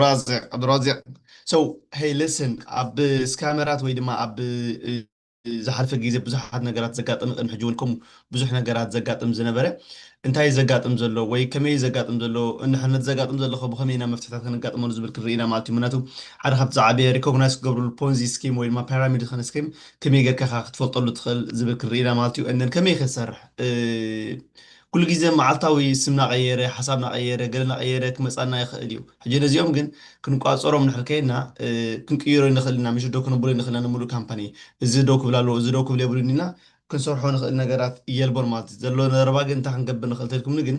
ራዚቅ፣ ዓብዱራዚቅ። So, hey, listen፣ ኣብ ስካመራት ወይ ድማ ኣብ ዝሓለፈ ግዜ ብዙሓት ነገራት ዘጋጠመ፣ ቅድሚ ሕጂ እውን ከም ብዙሕ ነገራት ዘጋጥም ዝነበረ፣ እንታይ ዘጋጥም ዘሎ ወይ ከመይ ዘጋጥም ዘሎ፣ እንድሕር ነቲ ዘጋጥም ዘሎ ከ ብኸመይ ኢና መፍትሕታት ከነጋጥመሉ ዝብል ክንርኢ ኢና ማለት እዩ። ምክንያቱ ሓደ ካብቲ ዝዓበየ ሪኮግናይዝ ክገብርሉ ፖንዚ ስኪም ወይ ድማ ፓራሚድ ዝኾነ ስኪም ከመይ ጌርካ ኢኻ ክትፈልጠሉ ትኽእል ዝብል ክንርኢ ኢና ማለት እዩ። And then ከመይ ከሰርሕ፣ እ፣ ኩሉ ግዜ መዓልታዊ ስም እናቐየረ፣ ሓሳብ እናቐየረ፣ ገለ እናቐየረ ክመጻና ይኽእል እዩ። ሕጂ ነዚኦም ግን ክንቋጸሮም ንሕር ከይና፣ እ፣ ክንቅይሮ ንኽእል ኢና፣ ምሽ ዶ ክነብሎ ንኽእል ኢና ንምሉእ ካምፓኒ። እዚ ደው ክብል ኣለዎ፣ እዚ ደው ክብል የብሉን ኢልና ክንሰርሖ ንኽእል ነገራት የልቦን ማለት እዩ። ዘሎ ዘረባ ግን እንታይ ክንገብር ንኽእል ተልኩምኒ ግን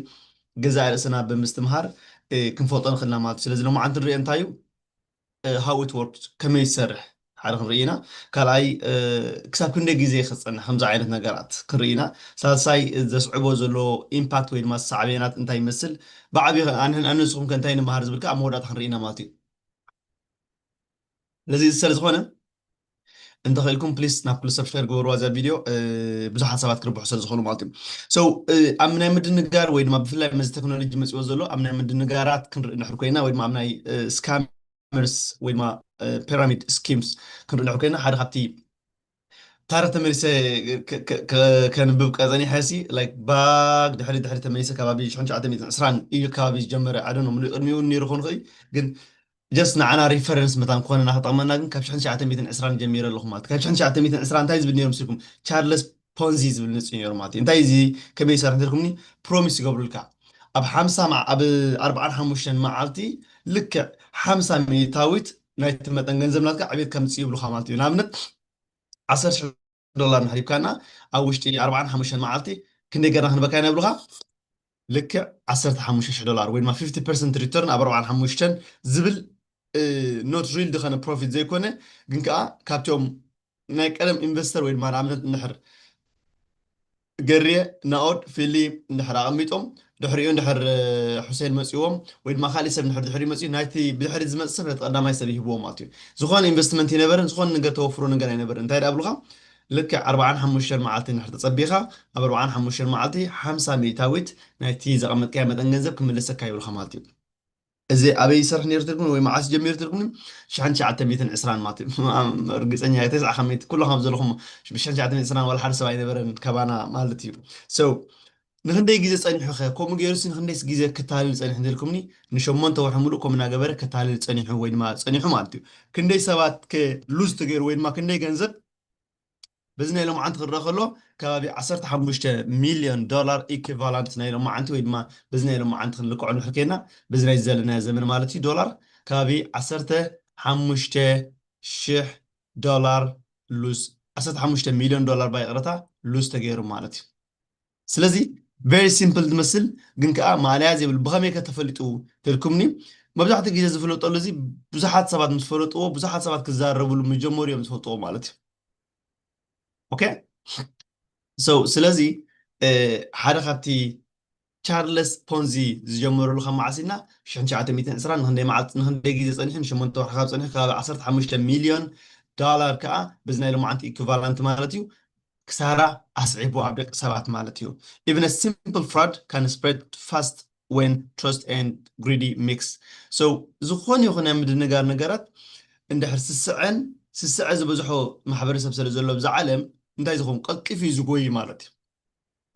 ገዛእ ርእስና ብምስትምሃር፣ እ፣ ክንፈልጦ ንኽእልና ማለት እዩ። ስለዚ ሎማዓንቲ ንሪኦ እንታይ እዩ? እ፣ how it works፣ ከመይ ይሰርሕ ሓደ ክንርኢ ኢና። ካልኣይ፣ እ፣ ክሳብ ክንደይ ግዜ ክጸንሕ ከምዚ ዓይነት ነገራት ክንርኢ ኢና። ሳልሳይ፣ እ፣ ዘስዕቦ ዘሎ ኢምፓክት ወይ ድማ ሳዕቤናት እንታይ ይመስል፣ ብዓብዪ ከ ኣንህን ኣነ ንስኹም ከ እንታይ ንምሃር ዝብል ከኣ ኣብ መወዳእታ ክንርኢ ኢና ማለት እዩ። ስለዚ እዚ ስለ ዝኾነ እንተኽእልኩም ፕሊስ ናብ ኩሉ ሰብ ሸር ግበርዋ እዛ ቪድዮ፣ እ፣ ብዙሓት ሰባት ክርብሑ ስለ ዝኾኑ ማለት እዩ። So፣ እ፣ ኣብ ናይ ምድንጋር ወይ ድማ ብፍላይ መዚ ቴክኖሎጂ መፂዎ ዘሎ ኣብ ናይ ምድንጋራት ክንርኢ ንሕር ኮይና ወይ ድማ ኣብ ናይ፣ እ፣ ስካመርስ ወይ ድማ፣ እ፣ ፒራሚድ ስኪምስ ክንርኢ ንሕር ኮይና ሓደ ካብቲ ታሪክ ተመሊሰ ከ-፣ ከ-፣ ከ-፣ ከንብብ ቀፀኒሐ ሲ ላይክ ባክ ድሕሪ ድሕሪ ተመሊሰ ከባቢ ሽሕን ትሽዓተ ሚእትን ዕስራን እዩ ከባቢ ዝጀመረ። ኣደ ነው ምሉእ ቅድሚኡ እውን ነይሩ ክኾን ይኽእል እዩ። ግን ጀስት ንዓና ሪፈረንስ መታን ክኾነና ክጠቕመና ግን ካብ ሽሕን ትሽዓተ ሚእትን ዕስራን ጀሚረ ኣለኹ ማለት እዩ። ካብ ሽሕን ትሽዓተ ሚእትን ዕስራን እንታይ ዝብል ነይሩ ምስልኩም? ቻርለስ ፖንዚ ዝብል ንጽ ነይሩ ማለት እዩ። እንታይ እዚ ከመይ ይሰርሕ እንተልኩምኒ ፕሮሚስ ይገብሩልካ። ኣብ ሓምሳ መዓ-፣ ኣብ ኣርብዓን ሓሙሽተን መዓልቲ ልክዕ ሓምሳ ሚእታዊት ናይቲ መጠን ገንዘብ ናትካ ዕቤት ከምጽእ ይብሉኻ ማለት እዩ። ንኣብነት ዓሰርተ ሽሕ ዶላር ንሕሪብካና ኣብ ውሽጢ ኣርብዓን ሓሙሽተን መዓልቲ ክንደይ ገርና ክንበካ ኢና ይብሉኻ? ልክዕ ዓሰርተ ሓሙሽተ ሽሕ ዶላር ወይ ድማ ፊፍቲ ፐርሰንት ሪተርን ኣብ ኣርብዓን ሓሙሽተን ዝብል፣ እ፣ ኖት ሪል ዝኾነ ፕሮፊት ዘይኮነ ግን ከዓ ካብቶም ናይ ቀደም ኢንቨስተር ወይ ድማ ንኣብነት እንድሕር ገርየ ናኦድ ፊሊ እንድሕር ኣቐሚጦም ድሕሪኡ እንድሕር፣ እ፣ ሑሴን መፂዎም ወይ ድማ ካሊእ ሰብ እንድሕር ድሕሪኡ መፂኡ ናይቲ ብድሕሪ ዝመፅእ ሰብ ነቲ ቀዳማይ ሰብ ይህብዎ ማለት እዩ። ዝኾነ ኢንቨስትመንት ኣይነበረን፣ ዝኾነ ነገር ተወፍሮ ነገር ኣይነበረን። እንታይ ደኣ ብሉኻ? ልክዕ ኣርብዓን ሓሙሽተን መዓልቲ እንድሕር ተፀቢኻ ኣብ ኣርብዓን ሓሙሽተን መዓልቲ ሓምሳ ሚእታዊት ናይቲ ዘቐመጥካዮ መጠን ገንዘብ ክምለሰካ ይብሉኻ ማለት እዩ። እዚ ኣበይ ይሰርሕ ነይሩ ትልኩኒ ወይ መዓስ ጀሚሩ ትልኩኒ? ሽሕን ትሽዓተ ሚእትን ዕስራን ማለት እዩ። ርግፀኛ እየ፣ ተስዓ ካብ ሚእቲ ኩሎም ካብ ዘለኹም ብሽሕን ትሽዓተ ሚእትን ዕስራን ዋላ ሓደ ሰብ ኣይነበረን ካባና ማለት እዩ። So፣ ንክንደይ ግዜ ጸኒሑ ኸ? ከምኡ ገይሩሲ ንክንደይ ግዜ ክታልል ጸኒሑ እንተልኩምኒ፣ ንሸሞንተ ወርሒ ሙሉእ ከምኡ እናገበረ ክታልል ጸኒሑ ወይ ድማ ጸኒሑ ማለት እዩ። ክንደይ ሰባት ከ ሉዝ ተገይሩ ወይ ድማ ክንደይ ገንዘብ በዚ ናይ ሎማዓንቲ ክረአ ከሎ ከባቢ ዓሰርተ ሓሙሽተ ሚልዮን ዶላር ኢኩቫላንት ናይ ሎማዓንቲ ወይ ድማ በዚ ናይ ሎማዓንቲ ክንልክዖ ንድሕር ኬና በዚ ናይ ዘለናዮ ዘመን ማለት እዩ ዶላር ከባቢ ዓሰርተ ሓሙሽተ ሽሕ ዶላር ሉዝ፣ ዓሰርተ ሓሙሽተ ሚልዮን ዶላር ባይቕረታ ሉዝ ተገይሩ ማለት እዩ። ስለዚ ቨሪ ሲምፕል ትመስል ግን ከዓ ማእለያ ዘይብሉ። ብኸመይ ከ ተፈሊጡ ተልኩምኒ? መብዛሕትኡ ግዜ ዝፍለጠሉ እዚ ብዙሓት ሰባት ምስ ፈለጥዎ ብዙሓት ሰባት ክዛረብሉ ምስ ጀመሩ እዮም ዝፈልጥዎ ማለት እዩ። ኦኬ። So ስለዚ፣ እ፣ ሓደ ካብቲ ቻርለስ ፖንዚ ዝጀመረሉ ካብ መዓስ ኢልና ሽሕን ትሽዓተ ሚእትን ዕስራን ንክንደይ መዓልቲ ንክንደይ ግዜ ጸኒሑ ንሸሞንተ ወርሒ ካብ ጸኒሑ ከባቢ ዓሰርተ ሓሙሽተ ሚልዮን ዶላር ከዓ በዚ ናይ ሎማዓንቲ ኢኩቫላንት ማለት እዩ ክሳራ ኣስዒቡ ኣብ ደቂ ሰባት ማለት እዩ። Even a simple fraud can spread fast when trust and greedy mix. So ዝኾነ ይኹን ናይ ምድንጋር ነገራት እንድሕር ስስዐን ስስዐ ዝበዝሖ ማሕበረሰብ ስለ ዘሎ ብዛ ዓለም እንታይ ዝኸውን ቀልጢፉ እዩ ዝጎይ ማለት እዩ።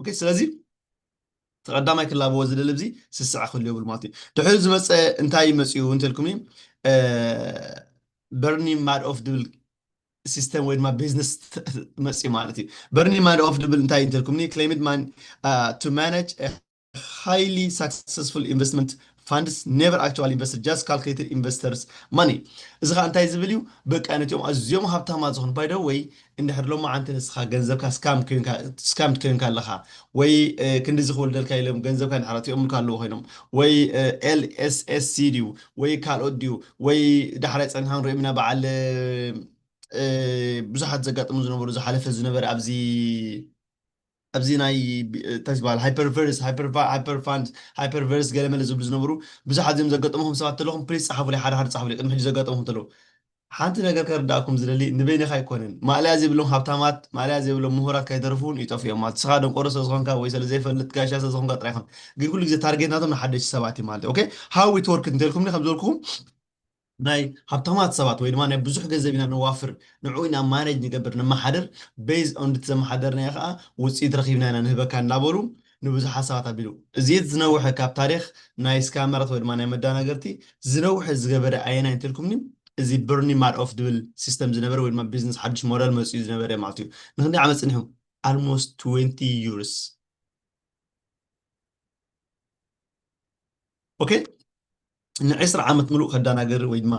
ኦኬ፣ ስለዚ ተቐዳማይ ክላበዎ ዝደሊ ኣብዚ ስስዐ ክህሉ የብሉ ማለት እዩ። ድሕሪ ዝመፀ እንታይ መፅኡ እንተልኩም እዩ በርኒ ማድ ኦፍ ድብል ሲስተም ወይ ድማ ቢዝነስ መፅኡ ማለት እዩ። በርኒ ማድ ኦፍ ድብል እንታይ እንተልኩምኒ claimed man to manage highly successful investment funds never actually invested, just calculated investors money. እዚ ከዓ እንታይ ዝብል እዩ? በቃ ነቲኦም ኣዝዮም ሃብታማት ዝኾኑ ባይደ ወይ እንድሕር ሎማዓንቲ ንስኻ ገንዘብካ ስካም ኮይንካ ኣለኻ ወይ ክንዲዚ ክወልደልካ ኢሎም ገንዘብካ እንድሕር ኣትኦምልካ ኣለዉ ኮይኖም ወይ ኤልኤስኤስሲ ድዩ ወይ ካልኦት ድዩ ወይ ዳሕራይ ፀኒሖም ሪኦም ኢና በዓል ብዙሓት ዘጋጥሙ ዝነበሩ ዝሓለፈ ዝነበረ ኣብዚ ኣብዚ ናይ እንታይ ዝበሃል ሃይፐርቨርስ ሃይፐርፋንድ ሃይፐርቨርስ ገለመለ ዝብሉ ዝነበሩ ብዙሓት እዮም ዘጋጠምኹም ሰባት ተለኹም ፕሊስ ፀሓፉለይ ሓደ ሓደ ፀሓፉለይ ቅድሚ ሕጂ ዘጋጠምኹም ተለዉ ሓንቲ ነገር ከርዳእኩም ዝደሊ ንበይንኻ ኣይኮነን። ማእለያ ዘይብሎም ሃብታማት፣ ማእለያ ዘይብሎም ምሁራት ከይተርፉ እውን ይጠፍኡ እዮም ማለት። ንስኻ ደንቆሮ ስለ ዝኾንካ ወይ ስለ ዘይፈልጥ ጋሻ ስለ ዝኾንካ ጥራይ ይኹን። ግን ኩሉ ግዜ ታርጌት ናቶም ንሓደሽቲ ሰባት እዩ ማለት እዩ። ኦኬ? How it work እንተልኩምኒ ከም ዝበልኩኹም ናይ ሃብታማት ሰባት ወይ ድማ ናይ ብዙሕ ገንዘብ ኢና ነዋፍር፣ ንዕኡ ኢና ማነጅ ንገብር፣ ነመሓድር፣ ቤዝ ኦን እቲ ዘመሓደርናዮ ከዓ ውፅኢት ረኺብና ኢና ንህበካ እናበሉ ንብዙሓት ሰባት ኣቢሉ። እዚ ዝነውሐ ካብ ታሪክ ናይ ስካመራት ወይ ድማ ናይ መዳናገርቲ ዝነውሐ ዝገበረ ኣየናይ እንተልኩምኒ፣ እዚ በርኒ ማዶፍ ድብል ሲስተም ዝነበረ ወይ ድማ ቢዝነስ ሓድሽ ሞደል መፅኡ ዝነበረ ማለት እዩ። ንክንደይ ዓመት ፅኒሑ? Almost twenty years። ኦኬ፣ ንዕስራ ዓመት ምሉእ ከዳናገር ወይ ድማ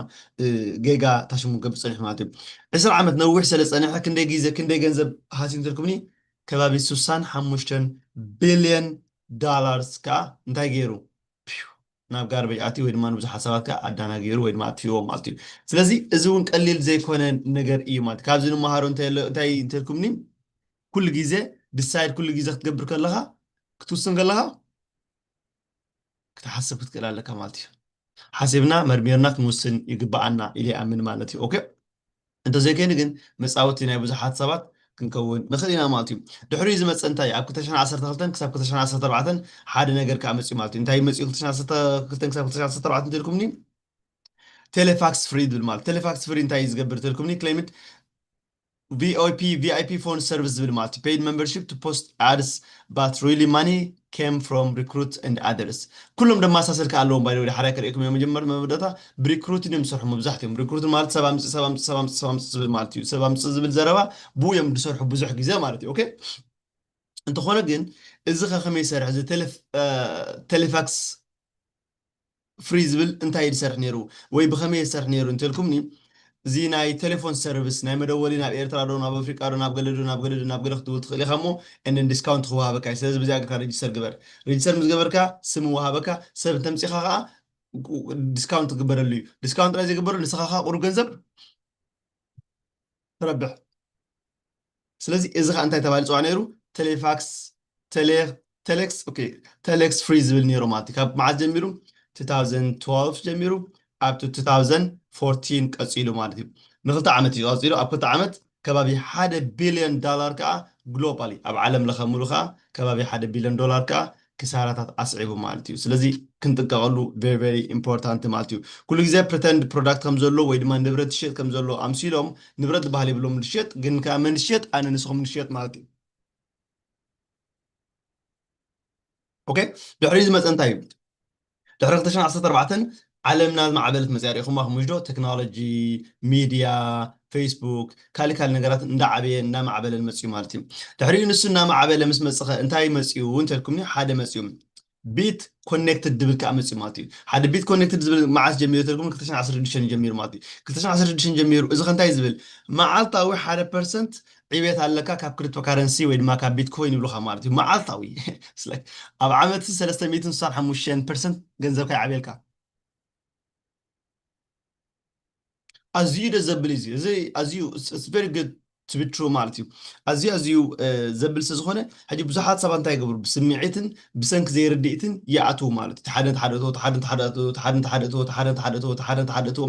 ጌጋ ታሽሙ ገብር ፀኒሑ ማለት እዩ። ዕስራ ዓመት ነዊሕ ስለ ፀንሐ ክንደይ ግዜ ክንደይ ገንዘብ ሃስዩ እንተልኩምኒ፣ ከባቢ ስሳን ሓሙሽተን ቢልዮን ዳላርስ ከዓ እንታይ ገይሩ? ናብ ጋርቤጅ ኣትዩ ወይ ድማ ንብዙሓት ሰባት ከዓ ኣዳናጊሩ ወይ ድማ ኣጥፊዎ ማለት እዩ። ስለዚ እዚ እውን ቀሊል ዘይኮነ ነገር እዩ ማለት እዩ። ካብዚ ንምሃሮ እንታይ እንተልኩምኒ፣ ኩሉ ግዜ ዲሳይድ ኩሉ ግዜ ክትገብር ከለካ ክትውስን ከለካ ክትሓስብ ክትክእል ኣለካ ማለት እዩ። ሓሲብና መርሚርና ክንውስን ይግብኣና ኢለ ይኣምን ማለት እዩ። ኦኬ፣ እንተዘይኮይኑ ግን መፃወቲ ናይ ብዙሓት ሰባት ክንከውን ንኽእል ኢና ማለት እዩ። ድሕሪኡ ዝመፀ እንታይ? ኣብ ክልተ ሽሕን ዓሰርተ ክልተን ክሳብ ክልተ ሽሕን ዓሰርተ ኣርባዕተን ሓደ ነገር ከዓ መፅኡ ማለት እዩ። እንታይ መፅኡ? ክልተ ሽሕን ዓሰርተ ክልተን ክሳብ ክልተ ሽሕን ዓሰርተ ኣርባዕተን እንተልኩምኒ፣ ቴሌፋክስ ፍሪ ዝብል ማለት። ቴሌፋክስ ፍሪ እንታይ እዩ ዝገብር እንተልኩምኒ፣ ክሌምድ ቪኦይፒ ቪኣይፒ ፎን ሰርቪስ ዝብል ማለት እዩ። Paid membership to post ads, but really money came from recruit and others። ኩሎም ደማሳሰል ከ ኣለዎም። ባይ ወደ ሓደ ከርእየኩም እዮም። መጀመር መወዳእታ ብሪክሩት እዮም ዝሰርሑ መብዛሕትኦም። ሪክሩት ማለት ሰብ ኣምፅእ ሰብ ኣምፅእ ሰብ ኣምፅእ ሰብ ኣምፅእ ዝብል ማለት እዩ። ሰብ ኣምፅእ ዝብል ዘረባ ብኡ እዮም ዝሰርሑ ብዙሕ ግዜ ማለት እዩ። ኦኬ፣ እንተኾነ ግን እዚ ከ ከመይ ይሰርሕ? እዚ ቴሌፍ- እ፣ ቴሌፋክስ ፍሪ ዝብል እንታይ እዩ ዝሰርሕ ነይሩ ወይ ብኸመይ ይሰርሕ ነይሩ እንተልኩምኒ፣ እዚ ናይ ቴሌፎን ሰርቪስ ናይ መደወሊ ናብ ኤርትራ ዶ ናብ ኣፍሪቃ ዶ ናብ ገለ ዶ ናብ ገለ ዶ ናብ ገለ ክትብል ትኽእል ኢኻ እሞ፣ and then ዲስካውንት ክወሃበካ እዩ። ስለዚ ብዚኣ ጌርካ ሬጅስተር ግበር። ሬጅስተር ምስ ገበርካ ስም ይወሃበካ። ሰብ እንተምፂኻ ከዓ ዲስካውንት ክግበረሉ እዩ። ዲስካውንት ጥራይ ዘይግበረሉ ንስኻ ከዓ ቁሩብ ገንዘብ ትረብሕ። ስለዚ እዚ ከዓ እንታይ ተባሂሉ ይፅዋዕ ነይሩ? ቴሌፋክስ፣ ቴሌ- ቴሌክስ፣ ኦኬ፣ ቴሌክስ ፍሪ ዝብል ነይሩ ማለት እዩ። ካብ መዓዝ ጀሚሩ? two thousand twelve ጀሚሩ up to two thousand fourteen ቀፂሉ ማለት እዩ። ንክልተ ዓመት እዩ ቀፂሉ። ኣብ ክልተ ዓመት ከባቢ ሓደ ቢልዮን ዳላር ከዓ ግሎባሊ ኣብ ዓለም ለኸ ሙሉ ከዓ ከባቢ ሓደ ቢልዮን ዶላር ከዓ ክሳራታት ኣስዒቡ ማለት እዩ። ስለዚ ክንጥቀቐሉ very very important ማለት እዩ። ኩሉ ግዜ ፕሪተንድ ፕሮዳክት ከም ዘሎ ወይ ድማ ንብረት ትሸጥ ከም ዘሎ ኣምሲሎም ንብረት ዝበሃል የብሎም ዝሸጥ፣ ግን ከዓ መን ዝሸጥ? ኣነ ንስኹም ንሸጥ ማለት እዩ። ኦኬ፣ ድሕሪ ዝመፀ እንታይ እዩ? ድሕሪ ክልተ ሽሕን ዓሰርተ ኣርባዕተን ዓለምና ዝማዕበለት መፅያ ሪኢኹማ ምሽ ዶ? ቴክኖሎጂ፣ ሚድያ፣ ፌስቡክ፣ ካልእ ካልእ ነገራት እንዳዓበየ እንዳማዕበለን መፅዩ ማለት እዩ። ድሕሪኡ ንሱ እናማዕበለ ምስ መፅኸ እንታይ መፅዩ እንተልኩምኒ፣ ሓደ መፅዩ ቢት ኮኔክትድ ድብል ከዓ መፅዩ ማለት እዩ። ሓደ ቢት ኮኔክትድ ዝብል መዓስ ጀሚሩ ተልኩም? ክልተ ሽሕን ዓሰርተ ሽዱሽተን ጀሚሩ ማለት እዩ። ክልተ ሽሕን ዓሰርተ ሽዱሽተን ጀሚሩ እዚ ከ እንታይ ዝብል? መዓልታዊ ሓደ ፐርሰንት ዕቤት ኣለካ ካብ ክሪፕቶ ካረንሲ ወይ ድማ ካብ ቢትኮይን ይብሉካ ማለት እዩ። መዓልታዊ It's like ኣብ ዓመት ሰለስተ ሚእትን ስሳን ሓሙሽተን ፐርሰንት ገንዘብካ ይዓብየልካ። ኣዝዩ ደስ ዘብል እዩ። እዚ ኣዝዩ it's very good to be true ማለት እዩ። ኣዝዩ ኣዝዩ እ፣ ዘብል ስለ ዝኾነ ሕጂ ብዙሓት ሰባት እንታይ ይገብሩ? ብስምዒትን ብሰንኪ ዘይርድኢትን ይኣትዉ ማለት እዩ። ሓደ ሓደ እትዎ፣ ሓደ ሓደ እትዎ፣ ሓደ ሓደ እትዎ፣ ሓደ ሓደ እትዎ፣ ሓደ ሓደ እትዎ፣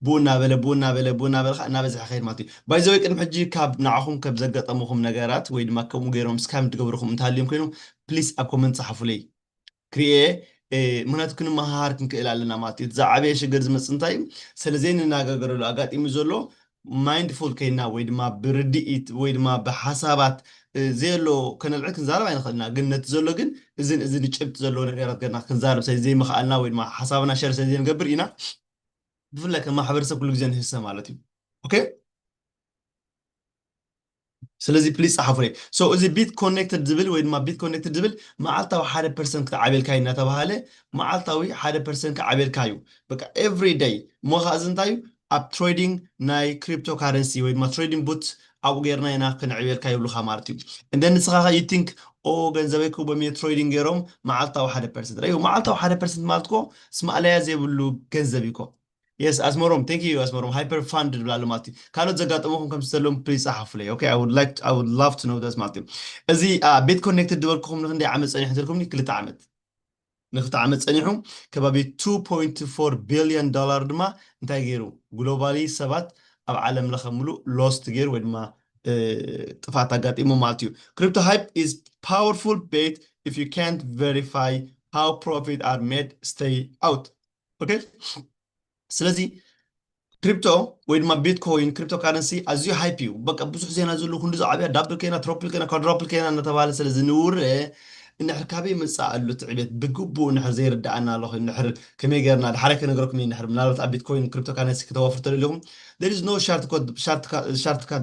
ብኡ እናበለ ብኡ እናበለ ብኡ እናበለ ከዓ እናበዝሐ ከይድ ማለት እዩ። ባይዘወይ ቅድሚ ሕጂ ካብ ንዓኹም ከብ ዘጋጠሙኹም ነገራት ወይ ድማ ከምኡ ገይሮም ስካም ዝገብርኹም እንተሃልዮም ኮይኖም ፕሊስ ኣብ ኮመንት ፀሓፉለይ። ክሪኤ እ፣ ምክንያቱ ክንመሃሃር ክንክእል ኣለና ማለት እዩ። እቲ ዝዓበየ ሽግር ዝመፅእ እንታይ እዩ? ስለ ዘይንነጋገረሉ ኣጋጢሙ ዘሎ ማይንድፉል ከይና ወይ ድማ ብርድኢት ወይ ድማ ብሓሳባት እ፣ ዘየሎ ከነልዕል ክንዛረብ ኣይንኽእልና። ግን ነቲ ዘሎ ግን እዝን እዝን ጭብጥ ዘለዎ ነገራት ገርና ክንዛረብ ስለ ዘይምኽኣልና ወይ ድማ ሓሳብና ሸር ስለ ዘይንገብር ኢና ብፍላይ ከም ማሕበረሰብ ኩሉ ግዜ ንህሰ ማለት እዩ። ኦኬ፣ ስለዚ ፕሊዝ ፀሓፉለይ። So እዚ ቢት ኮኔክትድ ዝብል ወይ ድማ ቢት ኮኔክትድ ዝብል መዓልታዊ ሓደ ፐርሰንት ክትዓብየልካ እዩ እናተባሃለ መዓልታዊ ሓደ ፐርሰንት ክዓብየልካ እዩ። በቃ ኤቭሪ ደይ። እሞ ከዓ እዚ እንታይ እዩ? ኣብ ትሬዲንግ ናይ ክሪፕቶ ካረንሲ ወይ ድማ ትሬዲንግ ቡት ኣብኡ ጌርና ኢና ክንዕብየልካ ይብሉካ ማለት እዩ። እንደ ንስኻ ዩ ቲንክ ኦ ገንዘበይ ክቦም እየ ትሬዲንግ ገይሮም መዓልታዊ ሓደ ፐርሰንት ረዩ። መዓልታዊ ሓደ ፐርሰንት ማለት እኮ ስማእለያ ዘይብሉ ገንዘብ እዩ እኮ። የስ ኣስመሮም፣ thank you ኣስመሮም። ሃይፐር ፋንድ ድብል ኣሎ ማለት እዩ። ካልኦት ዘጋጠመኹም ከም ዘለዎም ፕሊዝ ፀሓፉለይ። ኦኬ፣ I would like I would love to know this ማለት እዩ። እዚ አ፣ ቤት ኮኔክትድ ዝበልኩኹም ንክንደይ ዓመት ፀኒሑ ተልኩምኒ? ክልተ ዓመት። ንክልተ ዓመት ፀኒሑ ከባቢ two point four ቢልዮን ዶላር ድማ እንታይ ገይሩ? ግሎባሊ ሰባት ኣብ ዓለም ለኸ ሙሉእ ሎስት ገይሩ ወይ ድማ እ፣ ጥፍኣት ኣጋጢሙ ማለት እዩ። Crypto hype is powerful, but if you can't verify how profit are made, stay out. ኦኬ፣ ስለዚ ክሪፕቶ ወይ ድማ ቢትኮይን፣ ክሪፕቶ ካረንሲ ኣዝዩ ሃይፕ እዩ። በቃ ብዙሕ ዜና ዘሎ፣ ክንዲ ዝዓብያ፣ ዳብል ኮይና፣ ትሮፕል ኮይና፣ ኳድራፕል ኮይና እናተባህለ ስለ ዝንውረ፣ እንድሕር ካበይ መጻእ ኣሎ እቲ ዕቤት ብግቡእ እንድሕር ዘይርዳኣና ኣሎ ኮይኑ፣ እንድሕር ከመይ ጌርና፣ ድሓራይ ከነግረኩም እየ፣ እንድሕር ምናልባት ኣብ ቢትኮይን ክሪፕቶ ካረንሲ ከተዋፍሩ ተደሊኹም፣ there is no shortcut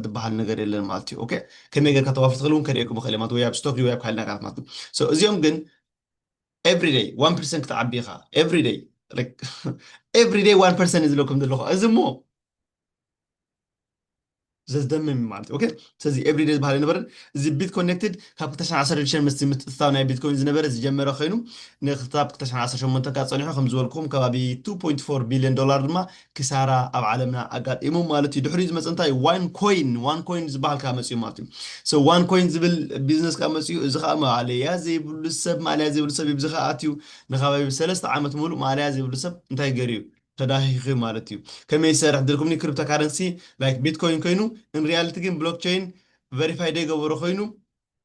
ዝበሃል ነገር የለን ማለት እዩ። ኦኬ፣ ከመይ ጌርካ ተዋፍር ትኽእል እውን ከርእየኩም እኽእል እየ ማለት፣ ወይ ኣብ ስቶክ ወይ ኣብ ካልእ ነገራት ማለት እዩ። So እዚኦም ግን everyday one percent ክትዓቢ ኢኻ። Everyday, like, everyday one percent እዩ ዝብለኩም ዘለኹ። እዚ እሞ ዘዝደምም እዩ ማለት እዩ። ኦኬ፣ ስለዚ everyday ዝበሃል ኣይነበረን። እዚ ቢት ኮኔክትድ ካብ ክልተ ሽሕን ዓሰርተ ሽዱሽተን ምስቲ ምትእትታው ናይ ቢትኮይን ዝነበረ ዝጀመረ ኮይኑ፣ ንክሳብ ክልተ ሽሕን ዓሰርተ ሸሞንተ ካብ ጸኒሑ፣ ከም ዝበልኩም፣ ከባቢ two point four billion dollar ድማ ክሳራ ኣብ ዓለምና ኣጋጢሙ ማለት እዩ። ድሕሪኡ ዝመጸ እንታይ? ዋን ኮይን፣ ዋን ኮይን ዝበሃል ካብ መጺኡ ማለት እዩ። So ዋን ኮይን ዝብል ቢዝነስ ካብ መጺኡ፣ እዚ ከዓ ማለያ ዘይብሉ ሰብ፣ ማለያ ዘይብሉ ሰብ እዩ። ብዚ ከዓ ኣትዩ ንከባቢ ሰለስተ ዓመት ሙሉእ ማለያ ዘይብሉ ሰብ እንታይ ገይሩ እዩ? ተዳሂኹ ማለት እዩ። ከመይ ይሰርሕ ድልኩምኒ? ክሪፕቶ ካረንሲ ላይክ ቢትኮይን ኮይኑ፣ in reality ግን ብሎክቸይን ቨሪፋይ ዘይገበሮ ኮይኑ፣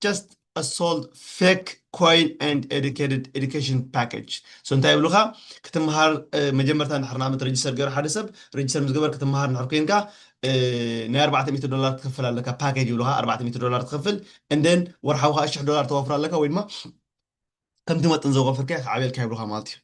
just a sold fake coin and educated education package. So እንታይ ይብሉኻ? ክትምሃር፣ እ፣ መጀመርታ እንድሕር ንኣብነት ረጅስተር ገይሩ ሓደ ሰብ፣ ረጅስተር ምስ ገበር ክትምሃር እንድሕር ኮይንካ፣ እ፣ ናይ ኣርባዕተ ሚእቲ ዶላር ትኸፍል ኣለካ፣ ፓኬጅ ይብሉኻ። ኣርባዕተ ሚእቲ ዶላር ትኸፍል፣ and then ወርሓዊ ከዓ ሽሕ ዶላር ተዋፍር ኣለካ፣ ወይ ድማ ከምቲ መጠን ዘዋፈርካዮ ክዓብየልካ ይብሉኻ ማለት እዩ።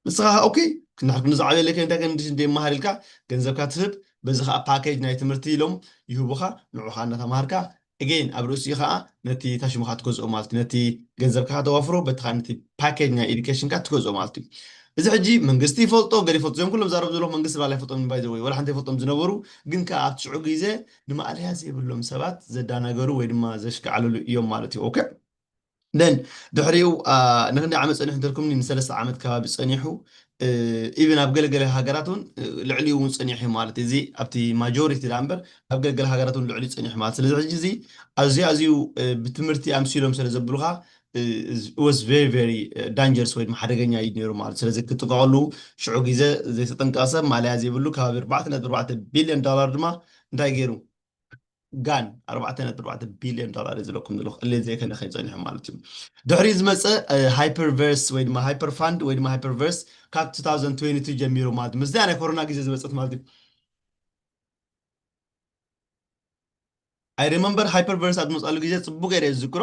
ንስኻ ኦኬ፣ ክንድሕር ክንዲ ዝዓብየለይ ከ እንታይ ከ እንድሽ እንደ ይመሃር ኢልካ ገንዘብካ ትህብ። በዚ ከዓ ፓኬጅ ናይ ትምህርቲ ኢሎም ይህቡኻ። ንዑኻ እናተምሃርካ፣ again፣ ኣብ ርእሲኡ ከዓ ነቲ ታሽሙኻ ትገዝኦ ማለት እዩ። ነቲ ገንዘብካ ከተዋፍሮ፣ በቲ ከዓ ነቲ ፓኬጅ ናይ ኤዱኬሽንካ ትገዝኦ ማለት እዩ። እዚ ሕጂ መንግስቲ ይፈልጦ፣ ገለ ይፈልጦ፣ እዚኦም ኩሎም ዛረብ ዘለኹ መንግስቲ ባላ ይፈልጦም፣ ባይ ዘ ወይ፣ ወላ ሓንቲ ይፈልጦም ዝነበሩ፣ ግን ከዓ ኣብቲ ሽዑ ግዜ ንማእለያ ዘይብሎም ሰባት ዘዳናገሩ ወይ ድማ ዘሽካዕልሉ እዮም ማለት እዩ። ኦኬ። ደን ድሕሪኡ፣ አ፣ ንክንደይ ዓመት ጸኒሑ እንተልኩምኒ፣ ንሰለስተ ዓመት ከባቢ ጸኒሑ። እ፣ ኢቭን ኣብ ገለገለ ሃገራት እውን፣ እ፣ ልዕሊኡ እውን ጸኒሑ ማለት እዩ። እዚ ኣብቲ ማጆሪቲ ደኣ እምበር ኣብ ገለገለ ሃገራት እውን ልዕሊኡ ጸኒሑ ማለት። ስለዚ ሕጂ እዚ ኣዝዩ፣ ኣዝዩ፣ እ፣ ብትምህርቲ ኣምሲሎም ስለ ዘብሉኻ፣ እ፣ was very, very dangerous ወይ ድማ ሓደገኛ እዩ ነይሩ ማለት። ስለዚ ክጥንቀቐሉ ሽዑ ግዜ ዘይተጠንቀቐ ሰብ ማለያ ዘይብሉ ከባቢ ኣርባዕተ ነጥቢ ኣርባዕተ ቢልዮን ዶላር ድማ እንታይ ገይሩ? ጋን ኣርባዕተ ነጥቢ ኣርባዕተ ቢልዮን ዶላር እዩ ዝለኩም ዘለኹ። እለ ዘይከነ ከይጸኒሑ ማለት እዩ። ድሕሪ ዝመጸ፣ እ፣ ሃይፐርቨርስ ወይ ድማ ሃይፐር ፋንድ ወይ ድማ ሃይፐርቨርስ ካብ two thousand twenty-two ጀሚሩ ማለት እዩ። ምስዚኣ ናይ ኮሮና ግዜ ዝመጸት ማለት እዩ። I remember ሃይፐርቨርስ ኣብ ዝመጻሉ ግዜ ጽቡቅ ገይረ እየ ዝዝክሮ።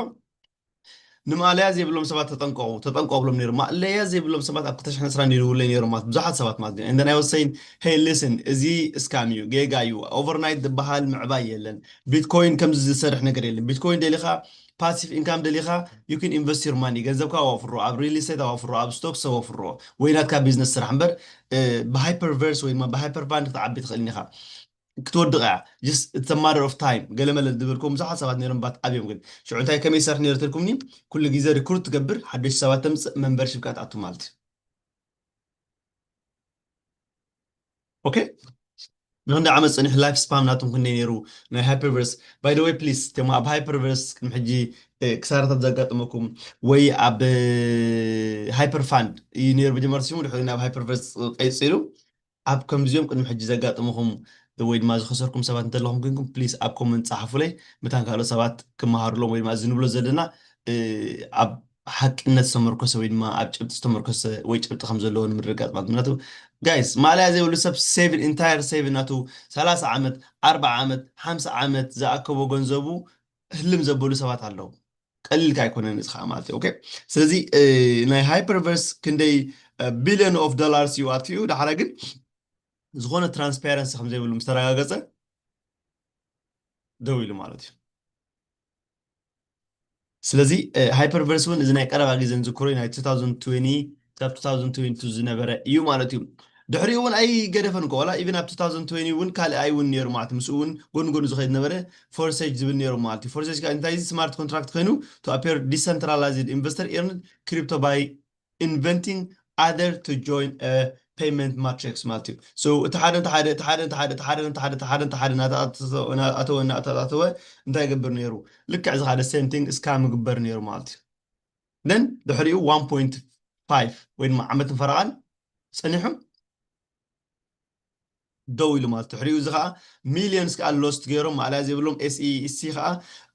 ንማእለያ ዘይብሎም ሰባት ተጠንቀቑ፣ ተጠንቀቑ ብሎም ነይሩ። ማእለያ ዘይብሎም ሰባት ኣብ ክልተ ሽሕን ዕስራን ይድውለይ ነይሩ ማለት ብዙሓት ሰባት ማለት እዩ። And then I was saying, "Hey, listen፣ እዚ ስካም እዩ፣ ጌጋ እዩ። ኦቨርናይት ዝበሃል ምዕባይ የለን። ቢትኮይን ከምዚ ዝሰርሕ ነገር የለን። ቢትኮይን ደሊኻ፣ ፓሲቭ ኢንካም ደሊኻ፣ you can invest your money፣ ገንዘብካ ኣዋፍሮ፣ ኣብ ሪል ስቴት ኣዋፍሮ፣ ኣብ ስቶክስ ኣዋፍሮ፣ ወይ ናትካ ቢዝነስ ስራሕ እምበር፣ እ፣ ብሃይፐርቨርስ ወይ ድማ ብሃይፐር ፋንድ ክትዓቢ ትኽእልን ኢኻ። ክትወድቕ እያ። Just it's a matter of time። ገለ መለ ዝብል ከም ብዙሓት ሰባት ነይሮም ባት ኣብዮም ግን። ሽዑ እንታይ ከመይ ይሰርሕ ነይሩ ተልኩምኒ? ኩሉ ግዜ ሪክሩት ትገብር፣ ሓደሽቲ ሰባት ተምጽእ፣ መንበርሺፕ ከኣ ትኣቱ ማለት እዩ። ኦኬ? ንክንደይ ዓመት ጸኒሑ ላይፍ ስፓን ናቶም ክንደይ ነይሩ ናይ ሃይፐርቨርስ? By the way, please፣ ተማ ኣብ ሃይፐርቨርስ ቅድሚ ሕጂ፣ እ፣ ክሳራታት ዘጋጠመኩም ወይ ኣብ፣ እ፣ ሃይፐር ፋንድ እዩ ነይሩ መጀመርታ ሽሙ፣ ድሕሪ ናብ ሃይፐርቨርስ ቀይጽ ኢሉ ኣብ ከምዚኦም ቅድሚ ሕጂ ዘጋጠመኹም ወይ ድማ ዝኸሰርኩም ሰባት እንተለኹም ኮይንኩም፣ ፕሊስ ኣብ ኮመንት ጸሓፉለይ። መታን ካልኦት ሰባት ክመሃሩሎም ወይ ድማ እዚ ንብሎ ዘለና፣ እ፣ ኣብ ሓቅነት ዝተመርኮሰ ወይ ድማ ኣብ ጭብጢ ዝተመርኮሰ ወይ ጭብጢ ከም ዘለዎ ንምርግጋጽ ማለት። ምክንያቱ ጋይስ፣ ማእለያ ዘይብሉ ሰብ ሴቪን፣ ኢንታየር ሴቪን ናቱ ሰላሳ ዓመት፣ ኣርብዓ ዓመት፣ ሓምሳ ዓመት ዝኣከቦ ገንዘቡ ህልም ዘበሉ ሰባት ኣለዉ። ቀሊል ኣይኮነን እዚ ከዓ ማለት እዩ። ኦኬ፣ ስለዚ፣ እ፣ ናይ ሃይፐርቨርስ ክንደይ፣ እ፣ ቢልዮን ኦፍ ዶላርስ እዩ ኣጥፊኡ፣ ዳሕራ ግን ዝኾነ ትራንስፓረንሲ ከም ዘይብሉ ምስ ተረጋገጸ ደው ኢሉ ማለት እዩ። ስለዚ፣ እ፣ ሃይፐርቨርስ እውን እዚ ናይ ቀረባ ግዜ ንዝክሮ ናይ two thousand twenty ካብ two thousand twenty-two ዝነበረ እዩ ማለት እዩ። ድሕሪኡ እውን ኣይገደፈን እኮ፣ ዋላ ኢቭን ኣብ two thousand twenty እውን ካልኣይ እውን ነይሩ ማለት እዩ። ምስኡ እውን ጎን ጎን ዝኸይድ ነበረ፣ ፎርሴጅ ዝብል ነይሩ ማለት እዩ። ፎርሴጅ ከዓ እንታይ እዩ? ስማርት ኮንትራክት ኮይኑ to appear decentralized investor earned crypto by inventing other to join a payment matrix ማለት እዩ። So እቲ ሓደ፣ እቲ ሓደ፣ እቲ ሓደ፣ እቲ ሓደ፣ እቲ ሓደ፣ እቲ ሓደ፣ እቲ ሓደ፣ እቲ ሓደ እናተኣተወ፣ እናተኣተወ፣ እናተኣተወ እንታይ ይገብር ነይሩ? ልክዕ እዚ ሓደ ሴም ቲንግ ስካም ይግበር ነይሩ ማለት እዩ። Then ድሕሪኡ one point five ወይ ድማ ዓመትን ፈረቓን ጸኒሑ ደው ኢሉ ማለት እዩ። ድሕሪኡ እዚ ከዓ ሚሊዮንስ ከዓ ሎስት ገይሮም፣ ማእለያ ዘይብሎም። ኤስኢሲ ከዓ፣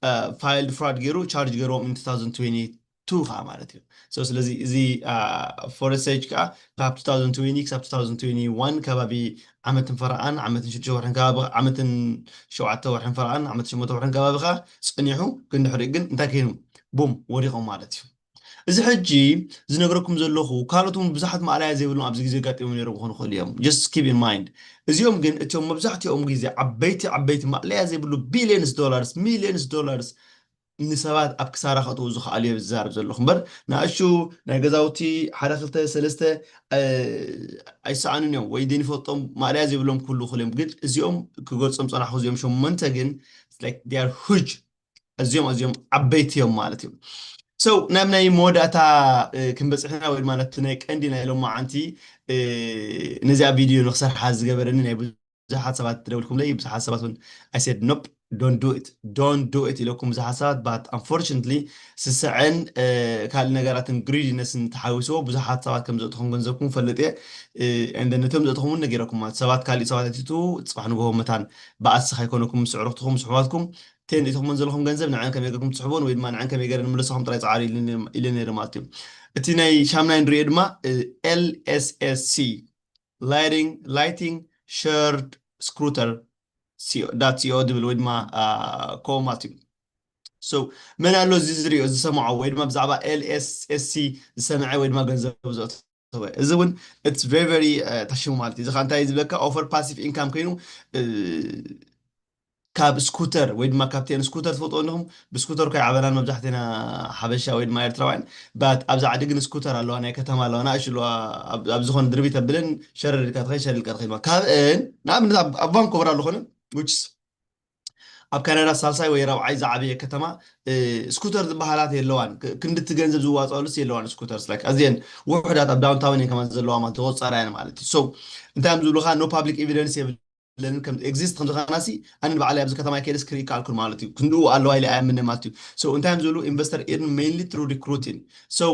እ፣ ፋይልድ ፍራድ ገይሩ ቻርጅ ገይሮም in two thousand twenty ቱ ከዓ ማለት እዩ። So ስለዚ እዚ ፎረስት ሴጅ ከዓ ካብ two thousand twenty ክሳብ two thousand twenty-one ከባቢ ዓመትን ፈረቓን ዓመትን ሽዱሽተ ወርሕን ከባቢ ዓመትን ሸውዓተ ወርሕን ፈረቓን ዓመትን ሸሞንተ ወርሕን ከባቢ ከዓ ፀኒሑ ግን ድሕሪኡ ግን እንታይ ኮይኑ ቡም ወዲቖም ማለት እዩ። እዚ ሕጂ ዝነግረኩም ዘለኹ ካልኦት እውን ብዙሓት ማእለያ ዘይብሎም ኣብዚ ግዜ ኣጋጢሞም ነይሮም ክኾኑ ይኽእሉ እዮም። Just keep in mind እዚኦም ግን እቶም መብዛሕትኦም ግዜ ዓበይቲ ዓበይቲ ማእለያ ዘይብሉ billions dollars millions dollars ንሰባት ኣብ ክሳራ ከእትዉ ዝኽኣሉ እየ ዝዛረብ ዘለኹ እምበር ንኣሹ ናይ ገዛውቲ ሓደ ክልተ ሰለስተ ኣይሰኣኑን እዮም ወይ ደን ይፈልጦም ማእለያ ዘይብሎም ክህሉ ይኽእሉ እዮም ግን እዚኦም ክገልፆም ፀናሕኩ እዚኦም ሸሞንተ ግን like they are huge ኣዝዮም ኣዝዮም ዓበይቲ እዮም ማለት እዩ so ናብ ናይ መወዳእታ ክንበፅሕና ወይ ድማ ነቲ ናይ ቀንዲ ናይ ሎማዓንቲ ነዚኣ ቪድዮ ንክሰርሓ ዝገበረኒ ናይ ብዙሓት ሰባት ትደውልኩምለይ ብዙሓት ሰባት እውን I said nope don't do it don't do it ኢለኩም ብዙሓት ሰባት but unfortunately ስስዐን ካልእ ነገራትን ግሪዲነስን ተሓዊስዎ ብዙሓት ሰባት ከም ዘእትኹም ገንዘብኩም ፈልጥ እየ እንደ ነቶም ዘእትኹም እውን ነጊረኩም ማለት ሰባት ካሊእ ሰባት ኣቲቱ ፅባሕ ንግሆ መታን ብኣስኻ ኣይኮነኩም ምስ ዕሩኽትኹም ምስ ኣሕዋትኩም ቴን ኢትኹምን ዘለኹም ገንዘብ ንዐን ከመይ ገርኩም ትስሕቦን ወይ ድማ ንዐን ከመይ ገረ ንምለሰኹም ጥራይ ፃዓሪ ኢለ ነይረ ማለት እዩ እቲ ናይ ሻምናይ ንሪኦ ድማ LSSC lighting lighting shared scooter co ዝብል ወይ ድማ ኮ ማለት እዩ so መን ኣሎ እዚ ዝሪኦ ዝሰምዖ ወይ ድማ ብዛዕባ LSSC ዝሰምዐ ወይ ድማ ገንዘብ ዘእተወ እዚ እውን it's very very ተሽሙ ማለት እዩ እዚ ከዓ እንታይ ዝብለካ offer passive income ኮይኑ ካብ ስኩተር ወይ ድማ ካብተን ስኩተር ትፈልጥዎ ኣለኹም ብስኩተር እኮ ይዓበናን መብዛሕትና ሓበሻ ወይ ድማ ኤርትራውያን ባት ኣብዚ ዓዲ ግን ስኩተር ኣለዋ ናይ ከተማ ኣለዋ ናእሽ ኣለዋ ኣብ ዝኾነ ድርቢት ኣብለን ሸረር ኢልካ ትኸይድ ሸረር ኢልካ ትኸይድ ካብአን ንኣብነት ኣብ ቫንኮቨር ኣለኾነ which ኣብ ካናዳ ሳልሳይ ወይ ራብዓይ ዝዓበየ ከተማ ስኩተር ዝበሃላት የለዋን ክንድቲ ገንዘብ ዝዋፅኣሉስ የለዋን ስኩተርስ like ኣዝየን ውሕዳት ኣብ ዳውንታውን እየን ከማን ዘለዋ ማለት ዝቆፀራ እየን ማለት እዩ so እንታይ እዮም ዝብሉካ no public evidence የብለንን ከም exist ከም ዝኾናሲ ኣነ ንባዕለይ ኣብዚ ከተማ ከይደስ ክርኢ ከኣልኩን ማለት እዩ ክንድኡ ኣለዋ ኢለ ኣያምነ ማለት እዩ so እንታይ እዮም ዝብሉ investor earn mainly through recruiting so